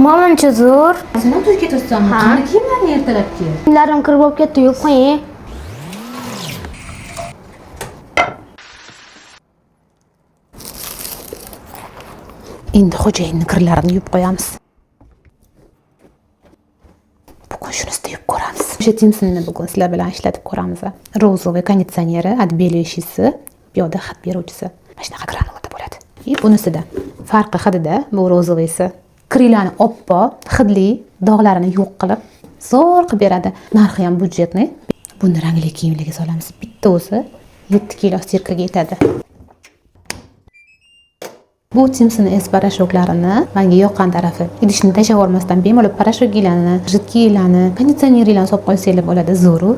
Manimcha zo'r. Sen ham to'yga ketyapsanmi? Ha. Qani kiyimlarni ertalabki? Kiyimlarim kir bo'lib ketdi, yuvib qo'ying. Endi xo'jayinni kirlarini yuvib qo'yamiz. Bugun shunisida yuvib ko'ramiz. O'sha Timsonni bugun sizlar bilan ishlatib ko'ramiz. Розовый konditsioneri, отбеливающийsi, bu yoqda hid beruvchisi. Mana shunaqa granulada bo'ladi. И bunisida farqi hidida, bu розовыйsi kiringlarni oppoq, hidli, dog'larini yo'q qilib, zo'r qilib beradi. Narxi ham бюджетный. Buni rangli kiyimlarga solamiz. Bitta o'zi 7 kilo стиркаga yetadi. Bu Timson S порошокlarini menga yoqqan tarafi, idishni tashlab yubormasdan bemalol порошокinglarni, жидкийlarni, konditsioneringlarni solib qo'ysanglar bo'ladi. Zo'ru.